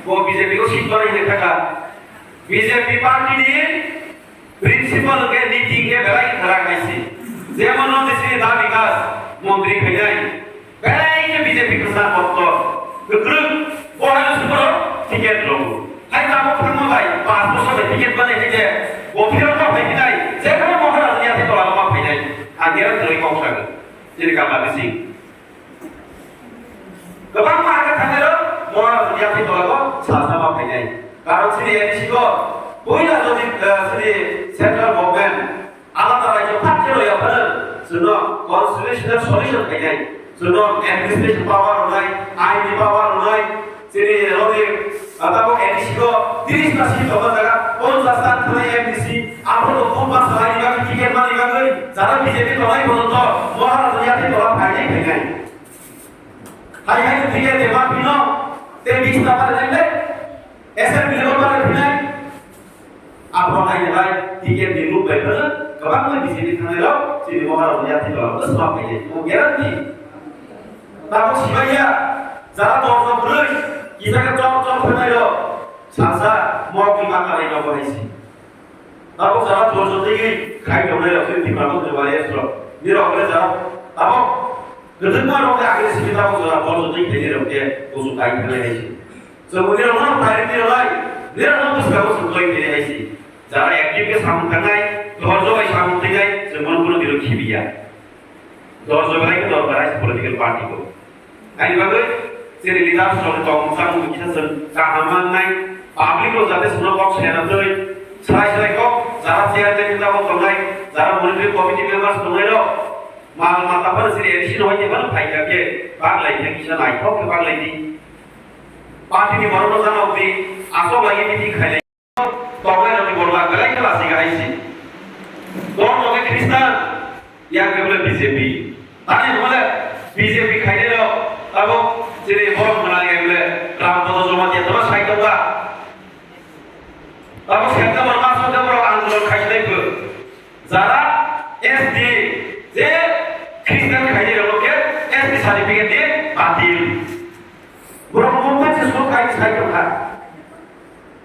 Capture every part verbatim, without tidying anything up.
Bo B J P ko seat bai hinwi thaka. B J P party ni principle ke niti ke belai khara kaisi. Jemon no disini da bikas montri khainai. Belai ke B J P kwchar kotor. Kwkrwng bo hai super ticket rw. Hai tamo phangma bai pas bosor bai ticket bai khe je bo phirok ma phai khinai. Jekhono Maharaj ni athe tola ma phainai. Ang guarantee rwi kok sago. Jini kama bising. Kwbangma hakhe thangnai rok Maharaj ni yakni tola o salsa ma phainai. Karon chini A D C ko puila jodi, eh, chini central government alada rajyo phat khe loya phano chwngno constitutional solution phainai. Chwngno administration power rwnai, ain ni power rwnai, chini rodi, ah, tabuk A D C ko tiris ta seat tongma jaga ponchas ta thanai M D C, aphuru ko phone pass salai ni bagwi ticket mani bagwi jara B J P tongnai porjonto Maharaj ni yakni tola phainai phainai. Hai hai tu ticket de ma pino, te bis ta pare nai le, S M P le pare phinai. Abo hai hai ticket ni look bai pare, kabang mai B J P thangnai rok, chini Maharaj ni ati rok, bus ma phaye, mo guarantee. Tamo sibaiya, jara dor dor bwrwi, kisa khe chok chok phainai rok, sasa, mo ki ma kanai rok bo hai si. Tabuk jara borjotwi khai tongnai rok, chini Tipra Motha ni warriors rok. Nirok le jara tabuk kwthwkma rok le agre simi tabuk jara borjotwi khainai rok khe kuchuk kai khanai hai se. Chwng bo nirok no priority rwlai, nirok no bwskango chwng twi khainai hai se. Jara active khe samung tangnai, dhorjo bai samung twngnai, chwng bono bono nirok khibiya. Dor jora khe dor barai political party ko. Ani bagwi chini leaders rok tong chang kisa chwng kaham mangnai, public rok jate chwngno kok sena twi, srai srai kok, jara chairman ni tabok tongnai, jara monitoring committee members tongnai rok, mal mata phano chini A D C no hoite phano phaikha khe baglai khe kisa naithok khe baglai di. Party ni borok no jana di, asok lai meeting khailai. Tongnai rokni borok belai khe lasi kahai si. Borok rok khe Christian, yang khe bole B J P. Tani bole B J P khainai rok, tabuk chini borok mwnang yang bole Ram Pada Jamatia tamo sai tongba. Tabuk September maso khe borok andolon khainai bo. Jara S T, je Christian khainai rok khe S T certificate di batil. Borok mungkha se suk khai sai tongkha.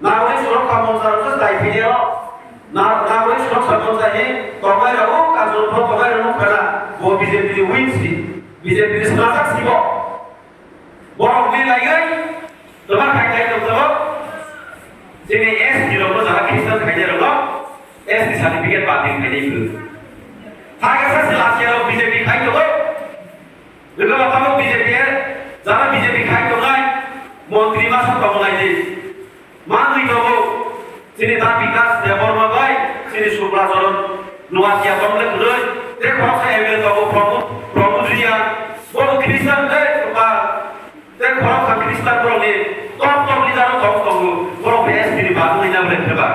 Nagori surok ka moncha rok sai phai o. Na-, nagori surok sa moncha hi tongnai rok, o kajol pho tongnai rok nukha na. Bo B J P ni win si, B J P ni snajak si bo. Borok ni laigai, toma khai khai tong tabo. Chini S T rok no jara Christian khainai rok no S T certificate batil khainai bo. Thagasa se last year B J P khai tongo. Bebak tamo B J P, jara B J P khai tongnai, montri masa tongnai di. Manwi tongo, chini da Bikas Debbarma bai, chini Subra Charan Noatia tongle kwrwi, tei khoroksa M L A tongo Pramod, Pramod Reang, bo Christian tei kwpal, tei khoroksa Christian borokni top top leader o tong tongo, borok S T ni bagwi na bwlai pheba.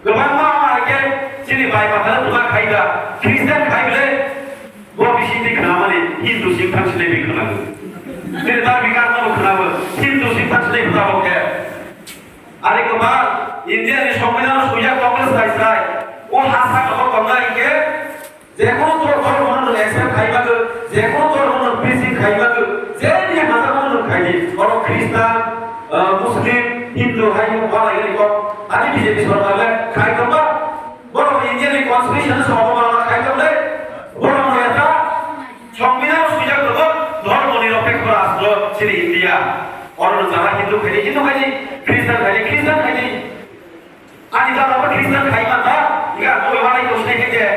Kwbangma ma hai khe chini bai phatar tuma khai da, Christian khai bole, bo bising twi khna mani Hindu sing thang sinai bi khna. Chini tar Bikas no khna bo, Hindu sing thang sinai khna bo khe. Ari kwbang India ni Songbidan no sujak Congress khai sai, o ha sa ko tongnai khe, Jekunu dor-, dhormo no nwng accept khai bagwi, jekunu dhormo no preaching khai bagwi, je ni hajar no nwng khai di, oro Christian, ah, Muslim, Hindu hai no walai gani kok, ani B J P sorkar le khai tongba, borok India ni constitution no sobo mala khai tong le, borok no eta, Songbidan swijak tongo, dhormo ni niropekho rashtra chini India, oro no jara Hindu khai di, Hindu khai di, Christian khai di, Christian khai di, ani jara bo Christian khai man ba, iga bo walai to sinai khai de.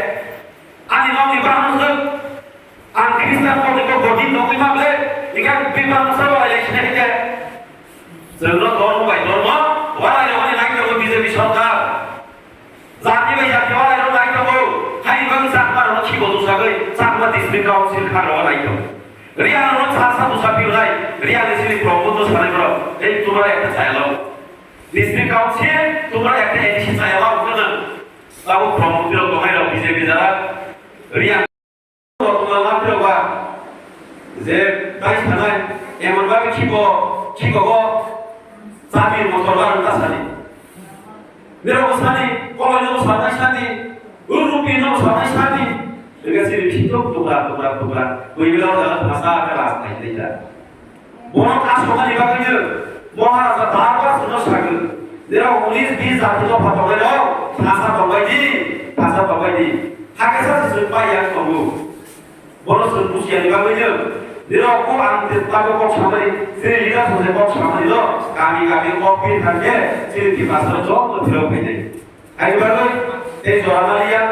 Ani nokni bahai mwswk, ang Christian kokni kok godi nugwi ma ble, hingke bini bahai mwswk walai lai sinai hingke. Chwngno dormo bai dormo, walai rogni nai tongo B J P sorkar. Jati bai jati walai rok nai tongo, hai bang Chakma rok khibo dusagwi, Chakma District Council kha rok nai tongo. Reang rok sa sa dusa piu nai, Reang ni sini Pramod no sanai borok, ei tumra ekta chaya lo. District Council, tumra ekta A D C chaya lo, hwnkheno. Tabuk Pramod rok tongnai rok B J P jara, Reang. Tongma ma phirok ba je bai sanai emon ba khibo khibo go chabi motor ba rwng ta sani. Nirok sani, koloi no sanai sani, rupi no sanai sani. Lega sini khitok tukra tukra tukra. Bui bila da phasa ka ras nai nai da. Bono kasomani bagwino Maharaja bar bar chwngno sagwi, "Nirok unis bis jati dopha tongnairok thasa tongbai di, thasa tongbai di. Hakhe sa se chwng pai ya tongo." Bono chwng buji yani bagwino nirok bo ang tabuk kok samani, chini leader song se kok samani no, kami kami kok pin thangkhe chini Tiprasa joto phirok phainai. Haini bagwi tei jora maliya.